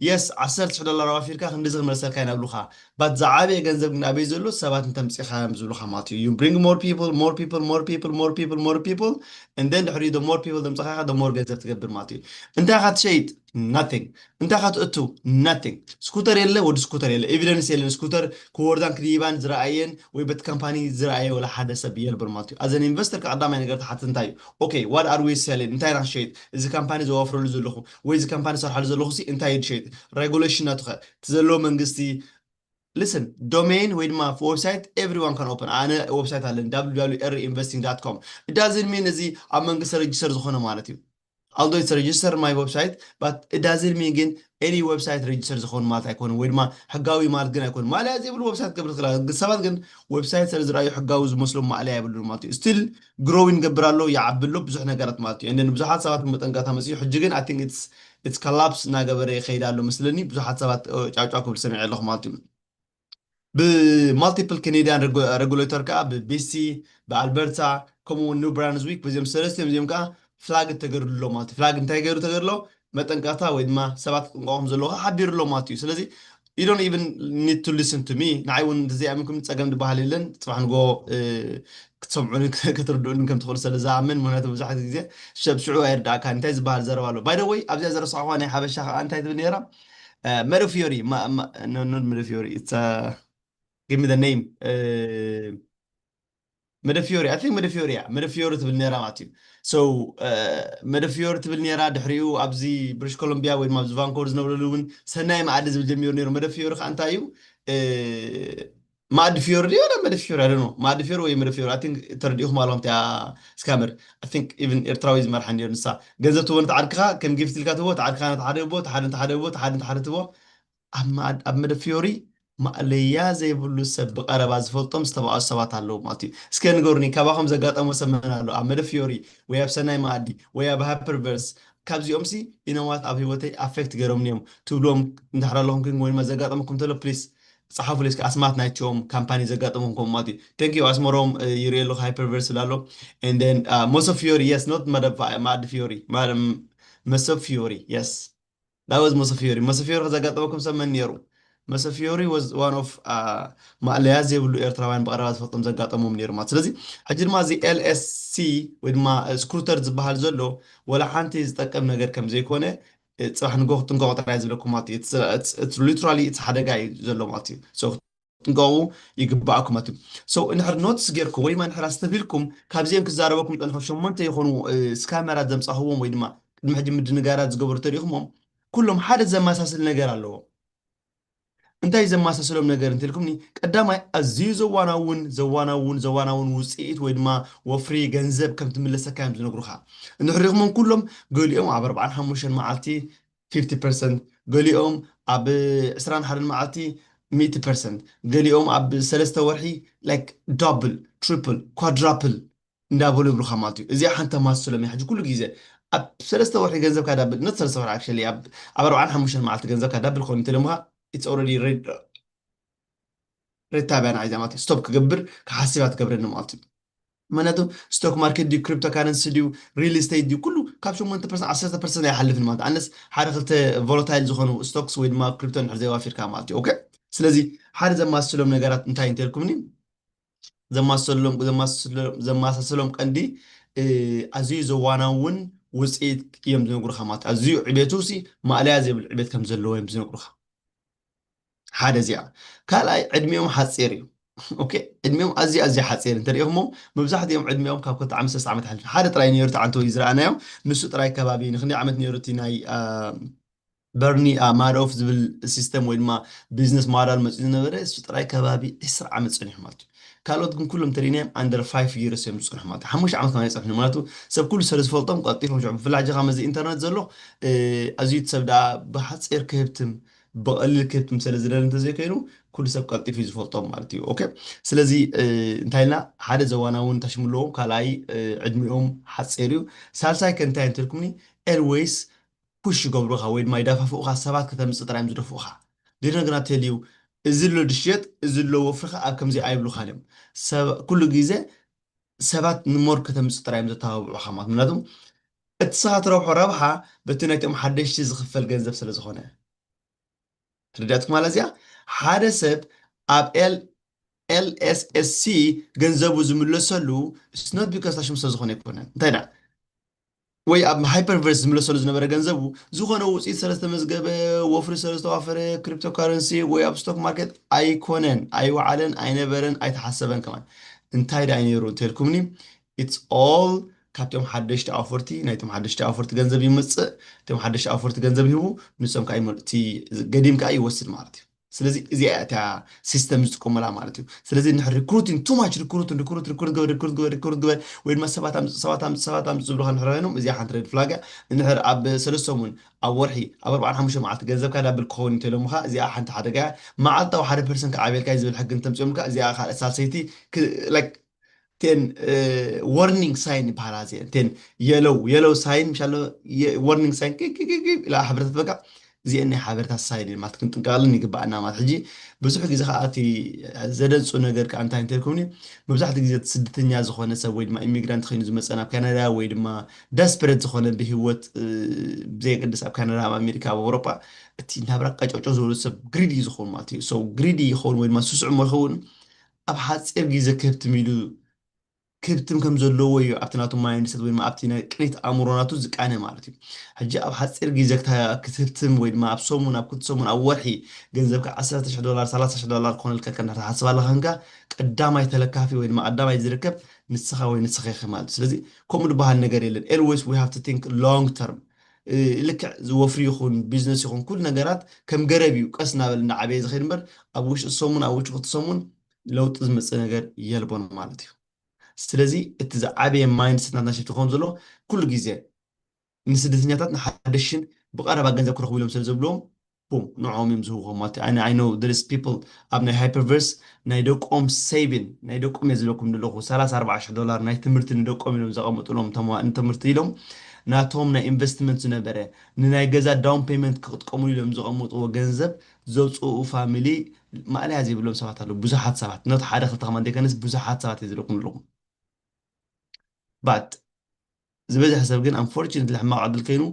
yes ዓሰርተ ሽሕ ዶላር ኣዋፊርካ ክንድዚ ክመልሰልካ ይነብሉካ ባት ዝዓበየ ገንዘብ ግን ኣበይ ዘሎ ሰባት እንተምፂኻ እዮም ዝብሉካ ማለት እዩ you bring more people more people more people more people more people and then ድሕሪ the more people ዘምፅኻ the more ገንዘብ ትገብር ማለት እዩ እንታይ ኢኻ ትሸይጥ nothing እንታይ ኢኻ ትእቱ nothing ስኩተር የለ ወዲ ስኩተር የለ evidence የለን ስኩተር ክወርዳን ክድይባን ዝረኣየን ወይ በቲ ካምፓኒ ዝረኣየ ወላ ሓደ ሰብ የልብር ማለት እዩ as an investor ቀዳማይ ነገር ትሓትት እንታይ እዩ okay what are we selling እንታይ ኢና ክሸይጥ እዚ ካምፓኒ ዘዋፍረሉ ዘለኹ ወይ እዚ ካምፓኒ ሰርሓሉ ዘለኹ ሲ እንታይ እዩ ዝሸይጥ regulation ናቱ ኸ እቲ ዘለዎ መንግስቲ listen domain ወይ ድማ website everyone can open ኣነ website ኣለኒ www investing com it doesn't mean እዚ ኣብ መንግስቲ register ዝኾነ ማለት እዩ although it's register my website but it doesn't mean ግን any website register ዝኾኑ ማለት ኣይኮነ ወይ ድማ ሕጋዊ ማለት ግን ኣይኮነ ማለያ ዘይብሉ website ክገብር ትኽእል ሰባት ግን website ስለ ዝረኣዩ ሕጋዊ ዝመስሎም ማለያ የብሉን ማለት እዩ still growing ገብር ኣሎ ይዓቢ ኣሎ ብዙሕ ነገራት ማለት እዩ and ብዙሓት ሰባት መጠንቀታ መፅኡ ሕጂ ግን I think it's it's collapse እናገበረ ይኸይድ ኣሎ መስለኒ ብዙሓት ሰባት ጫውጫው ክብል ሰሚዐ ኣለኹ ማለት እዩ ብ multiple Canadian regulator ከዓ ብ BC ብ Alberta ከምኡ እውን New Brunswick በዚኦም ሰለስቲኦም እዚኦም ከዓ flag ተገርሉ ኣሎ ማለት flag እንታይ ገይሩ ተገርሎ መጠንቀቕታ ወይ ድማ ሰባት ክጥንቀቑም ዘለዎ ከዓ ሓቢሩ ኣሎ ማለት እዩ ስለዚ you don't even need to listen to me ንዓይ እውን እንተዘይኣሚንኩም ፀገም ዝበሃል የለን ፅባሕ ንጎ ክትሰምዑን ክትርድኡን ከም ትኽእሉ ስለ ዝኣምን ምክንያቱ ብዙሕ ግዜ ሰብ ሽዑ ኣይርዳእካ እንታይ ዝበሃል ዘረባ ኣሎ by the way ኣብዚኣ ዘረስዕኳ ናይ ሓበሻ ከዓ እንታይ ትብል ነይራ መደፊዮሪ መደፊዮሪ give me the name መደፊዮሪ I think መደፊዮሪ እያ መደፊዮሪ ትብል ነራ ማለት እዩ so መደፊዮሪ ትብል ነራ ድሕሪኡ ኣብዚ ብሪሽ ኮሎምቢያ ወይ ድማ ኣብዚ ቫንኮቨር ዝነብረሉ እውን ሰናይ መኣዲ ዝብል ጀሚሩ ነሩ መደፊዮሪ ከዓ እንታይ እዩ ማእዲ ፊዮሪ ድዮ ወላ መደ ፊዮሪ ኣደኖ ማእዲ ፊዮሪ ወይ መደ ፊዮሪ ኣቲን ተረዲእኹም ኣለኹም እቲኣ ስካመር ኣቲንክ ኢቭን ኤርትራዊ ዝመርሓ እንዲዮ ንሳ ገንዘብ ትቦ ነቲ ዓድክኻ ከም ጊፍት ኢልካ ትቦ እቲ ዓድካ ነቲ ሓደ ቦ እቲ ሓደ ነቲ ሓደ ቦ እቲ ሓደ ነቲ ሓደ ትቦ ኣብ መደ ፊዮሪ ማእለያ ዘይብሉ ሰብ ብቐረባ ዝፈልጦም ዝተባኣሱ ሰባት ኣለዉ ማለት እዩ እስከ ንገሩኒ ካባኹም ዘጋጠሞ ሰብ መን ኣሎ ኣብ መደ ፊዮሪ ወይ ኣብ ሰናይ ማእዲ ወይ ኣብ ሃይፐርቨርስ ካብዚኦም ሲ ኢነዋት ኣብ ህይወተይ ኣፌክት ገይሮምኒ እዮም ትብልዎም እንድሕር ኣለኹም ግን ወይ ድማ ዘጋጠመኩም ተሎ ፕሊስ ጸሓፉ ሌስካ ኣስማት ናይቲኦም ካምፓኒ ዘጋጠመኩም ከምኡ ማለት እዩ thank you ኣስመሮም ይርኢ ኣለኹ ሃይፐርቨርስ ኣሎ and then መሶ ፊዮሪ yes not ማዲ ፊዮሪ መሶ ፊዮሪ yes that was መሶ ፊዮሪ መሶ ፊዮሪ ከዘጋጠመኩም ሰብ መን ነይሩ መሶ ፊዮሪ was one of ማእለያ ዘይብሉ ኤርትራውያን ብቐረባ ዝፈልጦም ዘጋጠሞም ነይሩ ማለት ስለዚ ሕጂ ድማ እዚ ኤልኤስሲ ወይ ድማ ስክሩተር ዝበሃል ዘሎ ወላ ሓንቲ ዝጠቅም ነገር ከም ዘይኮነ ጽባሕ ንጎ ክትንቀቑ ጥራይ ዝብለኩም ማለት እዩ። It's literally it's ሓደጋ እዩ ዘሎ ማለት እዩ። So ክትንቀቑ ይግባኣኩም ማለት እዩ። So እንድሕር ኖትስ ጌርኩም ወይ ድማ እንድሕር ኣስተብሂልኩም ካብዚኦም ክዛረበኩም ጸንሑ ሸሞንተ ይኾኑ ስካመራት ዘምጻኽዎም ወይ ድማ ቅድሚ ሕጂ ምድንጋራት ዝገበሩ ተሪእኹሞም ኩሎም ሓደ ዘመሳስል ነገር ኣለዎም። እንታይ ዘመሳስሎም ነገር እንተልኩምኒ፣ ቀዳማይ ኣዝዩ ዘዋናውን ዘዋናውን ዘዋናውን ውፅኢት ወይ ድማ ወፍሪ ገንዘብ ከም ትምለሰካ እዮም ዝነግሩኻ። እንድሕር ሪእኹሞም ኩሎም ገሊኦም ኣብ ኣርባዓን ሓሙሽተን መዓልቲ ፊፍቲ ፐርሰንት፣ ገሊኦም ኣብ ዕስራን ሓደን መዓልቲ ሚእቲ ፐርሰንት፣ ገሊኦም ኣብ ሰለስተ ወርሒ like double triple quadruple እንዳበሉ ይብሉኻ ማለት እዩ። እዚኣ ሓንቲ ተማስሎም እያ። ሕጂ ኩሉ ግዜ ኣብ ሰለስተ ወርሒ ገንዘብካ ዳብል ነት ሰለስተ ወርሒ actually ኣብ ኣብ ኣርባዓን ሓሙሽተን መዓልቲ ገንዘብካ ዳብል ኮይኑ እንተለምኻ it's already ሬድ ታብያ ንዓይ ማለት እዩ። ስቶፕ ክገብር ክሓስብ እያ ትገብረኒ ማለት እዩ። ምክንያቱ ስቶክ ማርኬት ድዩ፣ ክሪፕቶ ካረንሲ ድዩ፣ ሪል ስቴት ድዩ፣ ኩሉ ካብ ሸሞንተ ፐርሰንት ዓሰርተ ፐርሰንት ኣይሓልፍን ማለት ኣነስ ሓደ ክልተ ቮለታይል ዝኾኑ ስቶክስ ወይ ድማ ክሪፕቶ እንድሕር ዘይዋፊርካ ማለት እዩ። ኦኬ፣ ስለዚ ሓደ ዘማስሎም ነገራት እንታይ እንተልኩምኒ ዘማሰሎም ዘማሰሎም- ዘማሳሰሎም ቀንዲ እ፣ ኣዝዩ ዘዋናውን ውፅኢት እዮም ዝነግሩኻ ማለት እዩ። ኣዝዩ ዕቤቱ ሲ ማእለያ ዘይብል ዕቤት ከም ዘለዎ እዮም ዝነግሩኻ። ሓደ እዚኣ። ካልኣይ ዕድሚኦም ሓፂር እዩ። ኦኬ፣ ዕድሚኦም ኣዝዩ ኣዝዩ ሓፂር እንተሪኢኹሞም መብዛሕትኦም ዕድሚኦም ካብ ክልተ ዓመት ሰለስተ ዓመት ሓሊፉ ሓደ ጥራይ ነይሩ ተዓንቶ እዩ ዝረኣናዮም። ንሱ ጥራይ ከባቢ ንክንደይ ዓመት ነይሩ እቲ ናይ አ፣ በርኒ አ፣ ማዶፍ ዝብል ሲስተም ወይ ድማ ቢዝነስ ማዳል መፅኡ ዝነበረ እሱ ጥራይ ከባቢ ዕስራ ዓመት ፀኒሑ ማለት እዩ። ካልኦት ግን ኩሎም ተሪናዮም ኣንደር ፋይቭ ይርስ እዮም ዝፅንሑ ማለት እዩ። ሓሙሽተ ዓመት ከማይ ይፀንሑ ማለት እዩ። ሰብ ኩሉ ስለ ዝፈልጦም ቀልጢፎም ሽዑ ብፍላይ ሕጂ ከመዚ ኢንተርነት ዘሎ እ፣ ኣዝዩ እቲ ሰብ ደኣ ብሓፂር ክህብትም ብቐሊል ክህብትም ስለ ዝደሊ እንተዘይኮይኑ ኩሉ ሰብ ቀልጢፉ እዩ ዝፈልጦም ማለት እዩ። ኦኬ፣ ስለዚ እ፣ እንታይ ኢልና ሓደ ዘዋናውን ታሽሙ ኣለዎም፣ ካልኣይ እ፣ ዕድሚኦም ሓፂር እዩ። ሳልሳይ ከ እንታይ እንተልኩምኒ ኤልዌይስ ፑሽ ይገብሩኻ ወይ ድማ ይደፋፍኡኻ፣ ሰባት ከተምፅእ ጥራይ እዮም ዝደፍኡኻ። ዲነግና ተልዩ እዚ ኣሎ ድሽየጥ እዚ ኣሎ ወፍርኻ ኣብ ከምዚ ኣይብሉኻን እዮም። ሰብ- ኩሉ ግዜ ሰባት ንሞር ከተምፅእ ጥራይ እዮም ዘተባብዑኻ ማለት ምክንያቱም እቲ ስኻ ትረብሖ ረብሓ በቲ ናይቶም ሓደሽቲ ዝኽፈል ገንዘብ ስለ ዝኾነ። ተረዳእትኩም ማለት እዚኣ ሓደ ሰብ ኣብ ኤል ኤልኤስኤስሲ ገንዘቡ ዝምለሰሉ ስኖት ቢካስ ታሽሙ ስለ ዝኾነ ኣይኮነን እንታይ ዳ ወይ ኣብ ሃይፐርቨርስ ዝምለሰሉ ዝነበረ ገንዘቡ ዝኾነ ውፅኢት ስለ ዝተመዝገበ ወፍሪ ስለ ዝተዋፈረ ክሪፕቶ ካረንሲ ወይ ኣብ ስቶክ ማርኬት ኣይኮነን ኣይወዓለን ኣይነበረን ኣይተሓሰበን ከማን እንታይ ዳ ነይሩ እንተልኩምኒ it's all ካብቶም ሓደሽቲ ኣውፈርቲ ናይቶም ሓደሽቲ ኣውፈርቲ ገንዘብ ይመፅእ እቶም ሓደሽቲ ኣውፈርቲ ገንዘብ ይህቡ ንሶም ከዓ ይመ- እቲ ገዲም ከዓ ይወስድ ማለት እዩ ስለዚ እዚኣ እያ እታ ሲስተም ዝጥቀሙላ ማለት እዩ ስለዚ እንድሕር ሪክሩቲንግ ቱ ማች ሪክሩት ሪክሩት ሪክሩት ግበር ሪክሩት ግበር ሪክሩት ግበር ወይ ድማ ሰባት ኣምፅእ ሰባት ኣምፅእ ሰባት ኣምፅእ ዝብሉካ እንድሕር ኮይኖም እዚኣ ሓንቲ ሬድ ፍላግ እያ እንድሕር ኣብ ሰለስተ ሰሙን ኣብ ወርሒ ኣብ ኣርባዓን ሓሙሽተ መዓልቲ ገንዘብካ ዳብል ክኸውን እንተኢሎምካ እዚኣ ሓንቲ ሓደጋ እያ መዓልታዊ ሓደ ፐርሰንት ክዓብየልካ እዩ ዝብል ሕጊ እንተምፅኦምካ እዚኣ ካልእ ሳልሰይቲ ላይክ ten warning sign ይበሃላ እዚአን ten yellow yellow sign ምሻሎ warning sign ኢላ ሓበሬታት በቃ እዚአን ናይ ሓበሬታት ሳይን ማለት ክንጥንቀቀለን ይግባኣና ማለት ሕጂ ብዙሕ ግዜ ከዓ እቲ ዘደንፁ ነገር ከዓ እንታይ እንተልኩምኒ መብዛሕትኡ ግዜ ስደተኛ ዝኾነ ሰብ ወይ ድማ ኢሚግራንት ኮይኑ ዝመፀ ናብ ካናዳ ወይ ድማ ደስፐረት ዝኾነ ብሂወት ብዘየገድስ ኣብ ካናዳ ኣብ ኣሜሪካ ኣብ ኣውሮጳ እቲ ናብራ ቀጨውጨው ዝበሉ ሰብ ግሪዲ ዝኸውን ማለት እዩ ሰው ግሪዲ ይኸውን ወይ ድማ ስስዑ መኸውን ኣብ ሓፂር ግዜ ክህብትም ኢሉ ክብትም ከም ዘለዎ እዩ ኣብቲ ናቱ ማይንድሰት ወይ ድማ ኣብቲ ናይ ቅኒት ኣእምሮ ናቱ ዝቃነ ማለት እዩ። ሕጂ ኣብ ሓፂር ግዜ ክታ- ክትህብትም ወይ ድማ ኣብ ሰሙን ኣብ ክልተ ሰሙን ኣብ ወርሒ ገንዘብካ ዓሰርተ ሽሕ ዶላር ሰላሳ ሽሕ ዶላር ክኾነልካ ኢልካ እንዳተሓስብ ኣለካ ንካ ቀዳማይ ተለካፊ ወይ ድማ ቀዳማይ ዝርከብ ንስኻ ወይ ንስኻ ኢኺ ማለት እዩ። ስለዚ ከምኡ ዝበሃል ነገር የለን። Always we have to think long term። እ፣ ልክዕ ወፍሪ ይኹን ቢዝነስ ይኹን ኩሉ ነገራት ከም ገረብ እዩ ቀስ እናበለ እንዳዓበየ ዝኸይድ እምበር ኣብ ውሽጢ ሰሙን ኣብ ውሽጢ ክልተ ሰሙን ለውጢ ዝመፅእ ነገር የልቦን ማለት እዩ። ስለዚ እቲ ዝዓበየ ማይንድሰት ናትና ሽፍቲ ክኸውን ዘሎ ኩሉ ግዜ ንስደተኛታት ንሓደሽን ብቐረባ ገንዘብ ክረኽቡ ኢሎም ስለ ዘብልዎም ቡም ንዕኦም እዮም ዝህብዎም ማለት እዩ። I know there is people ኣብ ናይ ሃይፐርቨርስ ናይ ደቆም ሴቪን ናይ ደቆም እየ ዝብለኩም ዘለኹ ሰላሳ ኣርባዓ ሽሕ ዶላር ናይ ትምህርቲ ንደቆም ኢሎም ዘቐምጥሎም ንትምህርቲ ኢሎም ናቶም ናይ ኢንቨስትመንት ዝነበረ ንናይ ገዛ ዳውን ፔመንት ክጥቀሙሉ ኢሎም ዘቐምጥዎ ገንዘብ ዘውፅኡ ፋሚሊ ማእለያ ዘይብሎም ሰባት ኣለዉ። ብዙሓት ሰባት ኖት ሓደ ክልተ ከማን ዘይኮነስ ብዙሓት ሰባት እየ ዝብለኩም ዘለኹ። But ዝበዝሐ ሰብ ግን ኣንፎርቹነትሊ ሕማቕ ዕድል ከይኑ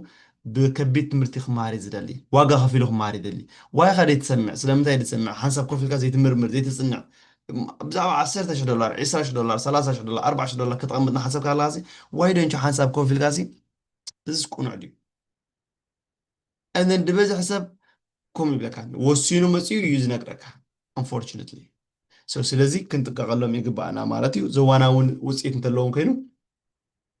ብከቢድ ትምህርቲ ክመሃር እዩ ዝደሊ። ዋጋ ከፊሉ ክመሃር ይደሊ። ዋይ ኻ ዘይትሰምዕ? ስለምንታይ ዘይትሰምዕ? ሓንሳብ ኮፍ ኢልካ ዘይትምርምር ዘይትፅንዕ ብዛዕባ ዓሰርተ ሽሕ ዶላር፣ ዒስራ ሽሕ ዶላር፣ ሰላሳ ሽሕ ዶላር፣ ኣርባዓ ሽሕ ዶላር ከተቐምጥ እናሓሰብካ ኣለካ ሲ ዋይ ዶንት ሓንሳብ ኮፍ ኢልካ ሲ እዚስ ቅኑዕ ድዩ? and then ዝበዝሕ ሰብ ከምኡ ይብለካ፣ ወሲኑ መፂኡ እዩ ዝነግረካ። Unfortunately so ስለዚ ክንጥቀቐሎም ይግባኣና ማለት እዩ። ዘዋናውን ውፅኢት እንተለዎም ኮይኑ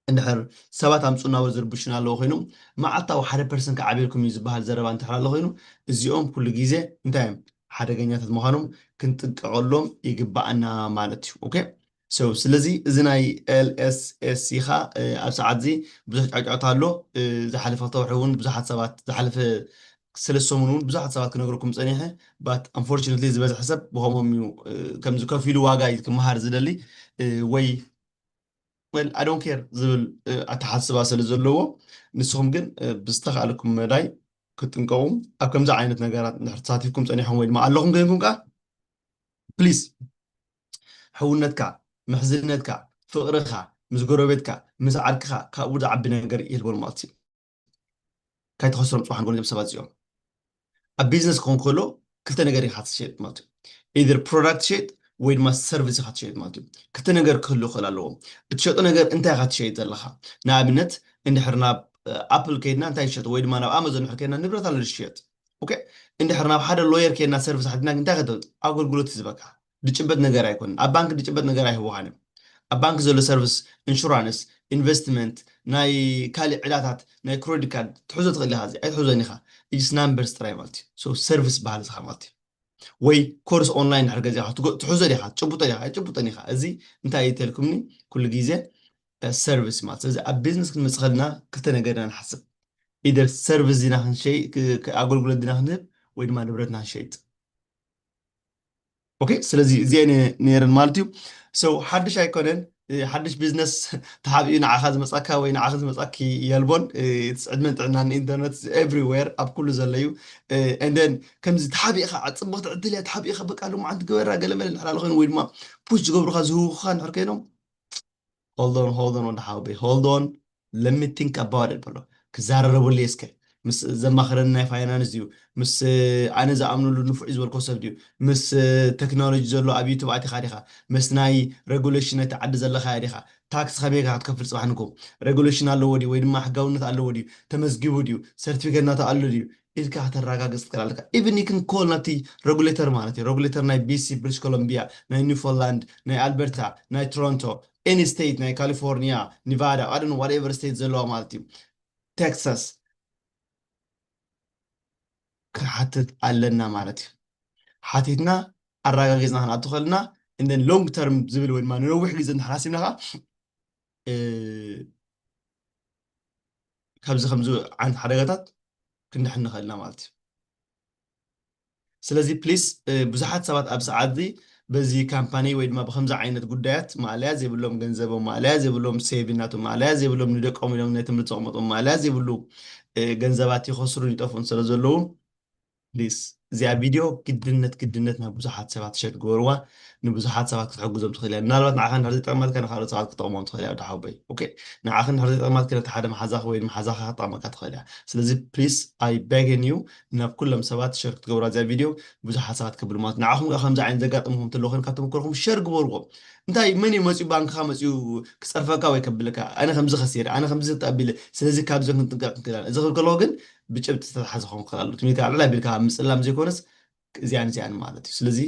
እንድሕር ሰባት ኣምፁ እናበሉ ዝርብሹና ኣለዉ ኮይኖም መዓልታዊ ሓደ ፐርሰንት ክዓብየልኩም እዩ ዝበሃል ዘረባ እንድሕር ኣሎ ኮይኑ እዚኦም ኩሉ ግዜ እንታይ እዮም ሓደገኛታት ምዃኖም ክንጥንቀቐሎም ይግባኣና ማለት እዩ። ኦኬ so ስለዚ እዚ ናይ L S S ኻ ኣብ ሰዓት እዚ ብዙሕ ጫጫታ ኣሎ። ዝሓለፈ ክተውሒ እውን ብዙሓት ሰባት ዝሓለፈ ሰለስተ ሰሙን እውን ብዙሓት ሰባት ክነግረኩም ፀኒሐ but unfortunately ዝበዝሐ ሰብ ብኸምኦም እዩ ከምዚ ከፊሉ ዋጋ እዩ ክመሃር ዝደሊ ወይ well I don't care ዝብል ኣተሓስባ ስለ ዘለዎ ንስኹም ግን ብዝተኻእለኩም መዳይ ክትጥንቀቑ ኣብ ከምዚ ዓይነት ነገራት እንድሕር ተሳቲፍኩም ፀኒሕኩም ወይ ድማ ኣለኹም ኮይንኩም ከዓ please ሕውነትካ ምሕዝነትካ ፍቕርኻ ምስ ጎረቤትካ ምስ ዓርክኻ ካብኡ ዝዓቢ ነገር የልቦን ማለት እዩ። ካይተኸስሮም ፅባሕ ንጎኒ ሰባት እዚኦም ኣብ ቢዝነስ ክኾን ከሎ ክልተ ነገር ኢኻ ትሸጥ ማለት እዩ። ኢዘር ፕሮዳክት ትሸጥ ወይ ድማ ሰርቪስ ኢኻ ትሸጥ ማለት እዩ። ክልተ ነገር ክህሉ ይኽእል ኣለዎ። እትሸጦ ነገር እንታይ ኢኻ ትሸይጥ ዘለኻ? ንኣብነት እንድሕር ናብ ኣፕል ከይድና እንታይ ትሸጥ ወይ ድማ ናብ ኣማዞን እንድሕር ከይድና ንብረት ኣሎ ዝሽየጥ። ኦኬ እንድሕር ናብ ሓደ ሎየር ከይድና ሰርቪስ ሓቲትና እንታይ ከተውጥ ኣገልግሎት እዩ ዝበካ። ዝጭበጥ ነገር ኣይኮነን። ኣብ ባንክ ዝጭበጥ ነገር ኣይህቡኻን እዮም። ኣብ ባንክ ዘሎ ሰርቪስ ኢንሹራንስ ኢንቨስትመንት ናይ ካሊእ ዕዳታት ናይ ክሬዲት ካርድ ትሕዞ ትኽእል ኢኻ። እዚ ኣይትሕዞን ኢኻ። ኢጅስ ናምበርስ ጥራይ ማለት እዩ። ሰርቪስ በሃል ዝኻ ማለት እዩ። ወይ ኮርስ ኦንላይን ድሕር ገዚኻ ትሕዞ ዲኻ ትጭብጦ ዲኻ ኣይትጭብጦን ኢኻ። እዚ እንታይ ይተልኩምኒ ኩሉ ግዜ ሰርቪስ ማለት ስለዚ ኣብ ቢዝነስ ክንመፅእ ከለና ክልተ ነገር ኢና ንሓስብ። ኢደር ሰርቪስ ዲና ክንሸይ ኣገልግሎት ዲና ክንህብ ወይ ድማ ንብረትና ክንሸይጥ። ኦኬ ስለዚ እዚአ ነይረን ማለት እዩ። ሰው ሓድሽ ኣይኮነን። ሓድሽ ቢዝነስ ተሓቢኡ ንዓኻ ዝመፃካ ወይ ንዓኺ ዝመፃኪ የልቦን። ዕድመን ጥዕናን ኢንተርነት ኤቭሪዌር ኣብ ኩሉ ዘሎ እዩ። እንደን ከምዚ ተሓቢእካ ፅብቕቲ ዕድል እያ ተሓቢእካ በቃ ሎማዓንቲ ግበራ ገለመለ ንሕር ኣሎ ኮይኑ ወይ ድማ ፑሽ ዝገብሩካ ዝህውኹካ ንሕር ኮይኖም hold on hold on ወዲ ሓወበይ hold on let me think about it በሎ። ክዛረረበሉ እስከ ምስ ዘማኽረኒ ናይ ፋይናንስ ድዩ ምስ ኣነ ዝኣምንሉ ንፉዕ እዩ ዝበልኮ ሰብ ድዩ ምስ ቴክኖሎጂ ዘሎ ኣብ ዩቱብ ኣቲኻ ዲኻ ምስ ናይ ሬጉሌሽን ናይቲ ዓዲ ዘለኻ ዲኻ ታክስ ከመይ ኢኻ ክትከፍል ፅባሕ ንጎ ሬጉሌሽን ኣለዎ ድዩ ወይ ድማ ሕጋውነት ኣለዎ ድዩ ተመዝጊቡ ድዩ ሰርቲፊኬት ናቱ ኣሎ ድዩ ኢልካ ከተረጋግፅ ትኽእል ኣለካ። ኢቭን ይክን ኮል ናብቲ ሬጉሌተር ማለት እዩ ሬጉሌተር ናይ ቢሲ ብሪሽ ኮሎምቢያ ናይ ኒውፎላንድ ናይ ኣልበርታ ናይ ቶሮንቶ ኤኒ ስቴት ናይ ካሊፎርኒያ ኒቫዳ ኣደን ዋትኤቨር ስቴት ዘለዋ ማለት እዩ ቴክሳስ ክንሓትት ኣለና ማለት እዩ። ሓቲትና ኣረጋጊፅና ክንኣቱ ከለና እንደን ሎንግ ተርም ዝብል ወይ ድማ ንነዊሕ ግዜ እንድሕር ሓሲብና ከዓ ካብዚ ከምዚ ዓይነት ሓደጋታት ክንድሕን ንኽእልና ማለት እዩ። ስለዚ ፕሊስ ብዙሓት ሰባት ኣብ ሰዓት እዚ በዚ ካምፓኒ ወይ ድማ ብከምዚ ዓይነት ጉዳያት ማእለያ ዘይብሎም ገንዘቦም ማእለያ ዘይብሎም ሴቪናቶም ማእለያ ዘይብሎም ንደቆም ኢሎም ናይ ትምህርቲ ዘቕመጦም ማእለያ ዘይብሉ ገንዘባት ይኸስሩን ይጠፍኡን ስለ ዘለዉ ፕሊስ እዚኣ ቪድዮ ግድነት ግድነት ናብ ብዙሓት ሰባት ሸር ግበርዋ ንብዙሓት ሰባት ክትሕግዞም ትኽእል እያ ምናልባት ንዓኻ እንድሕር ዘይጠቕመትካ ንካልኦት ሰባት ክትጠቕሞም ትኽእል እያ ወዲ ሓወቦይ ኦኬ ንዓኻ እንድሕር ዘይጠቕመትካ ነቲ ሓደ መሓዛኻ ወይ መሓዛኻ ክትጠቕመካ ትኽእል እያ ስለዚ ፕሊስ ኣይ ቤግን ዩ ናብ ኩሎም ሰባት ሸር ክትገብሩ ኣብዚኣ ቪድዮ ብዙሓት ሰባት ከብሉ ማለት ንዓኹም ከምዚ ዓይነት ዘጋጥምኩም እንተሎ ኮይን ካብ ተመክሮኹም ሸር ግበርዎ እንታይ መን እዩ መፅኡ ባንክኻ መፅኡ ክፀርፈካ ወይ ከብልካ ኣነ ከምዚ ከሲረ ኣነ ከምዚ ተቢለ ስለዚ ካብዚ ክንጥንቀቅ ክንክእል እዚ ክብል ከለዎ ግን ብጭብጢ ዝተተሓዘ ክኸውን ክኽእል ኣሎ ትሚት ኣልዕል ኣቢልካ ምፅላም ዘይኮነስ እዚኣን እዚኣን ማለት እዩ ስለዚ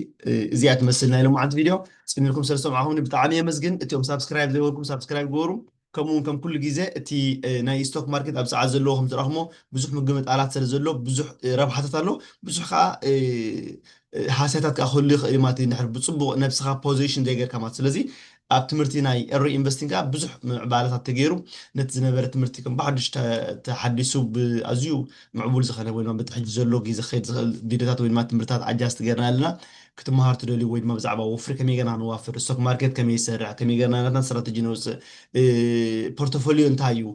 እዚኣ ትመስል ናይ ሎማዓንቲ ቪድዮ ፅኒልኩም ስለ ዝሰምዓኹምኒ ብጣዕሚ የመስግን እቲኦም ሳብስክራይብ ዘይበልኩም ሳብስክራይብ ግበሩ ከምኡ እውን ከም ኩሉ ግዜ እቲ ናይ ስቶክ ማርኬት ኣብ ሰዓት ዘለዎ ከም ዝረኽሞ ብዙሕ ምግምጣላት ስለ ዘሎ ብዙሕ ረብሓታት ኣሎ ብዙሕ ከዓ ሃስያታት ከዓ ክህሉ ይኽእል ማለት እዩ ድሕር ብፅቡቅ ነብስኻ ፖዚሽን ዘይገርካ ማለት ስለዚ ኣብ ትምህርቲ ናይ ኤሪ ኢንቨስቲንግ ከዓ ብዙሕ ምዕባለታት ተገይሩ ነቲ ዝነበረ ትምህርቲ ከም ብሓዱሽ ተሓዲሱ ብኣዝዩ ምዕቡል ዝኾነ ወይ ድማ በቲ ሕጂ ዘሎ ግዜ ክኸይድ ዝኽእል ቪድዮታት ወይ ድማ ትምህርትታት ኣጃስት ገይርና ኣለና ክትመሃር ትደልዩ ወይ ድማ ብዛዕባ ወፍሪ ከመይ ገርና ክንዋፍር ስቶክ ማርኬት ከመይ ይሰርሕ ከመይ ገርና ናትና ስትራተጂ ነውፅእ ፖርቶፎሊዮ እንታይ እዩ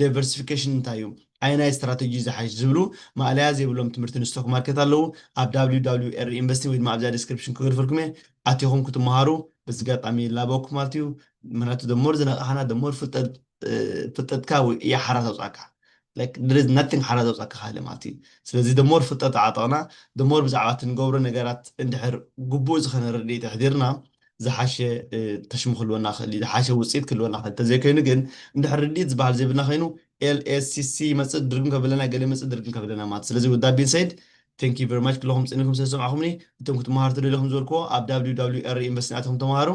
ዳይቨርሲፊኬሽን እንታይ እዩ ኣየናይ ስትራተጂ ዝሓይሽ ዝብሉ ማእለያ ዘይብሎም ትምህርቲ ንስቶክ ማርኬት ኣለዉ ኣብ www ር ኢንቨስቲንግ ወይ ድማ ኣብዛ ዲስክሪፕሽን ክገድፈልኩም እየ ኣቲኹም ክትመሃሩ በዚ ጋጣሚ ላበኩም ማለት እዩ ምክንያቱ ደሞር ዝነቃሓና ደሞር ፍልጠት ፍልጠትካ እያ ሓራ ተውፃካ ናቲንግ ሓራ ዘውፃካ ካለ ማለት እዩ ስለዚ ደሞር ፍልጠት ዓጠቕና ደሞር ብዛዕባ እቲ ንገብሮ ነገራት እንድሕር ግቡእ ዝኸነ ርድኢት ኣሕዲርና ዝሓሸ ተሽሙ ክልወና ክእል ዝሓሸ ውፅኢት ክልወና ክእል ተዘይኮይኑ ግን እንድሕር ርድኢት ዝበሃል ዘይብልና ኮይኑ L S C C ይመፅእ ድርግም ከብለና፣ ገለ ይመፅእ ድርግም ከብለና ማለት። ስለዚ with that being said, thank you very much ክለኹም ፅኒኹም ስለዝሰማዕኹምኒ። እቶም ክትመሃሩ ትደልዩ ከም ዝበልክዎ ኣብ W W R Invest ኣትኹም ተምሃሩ።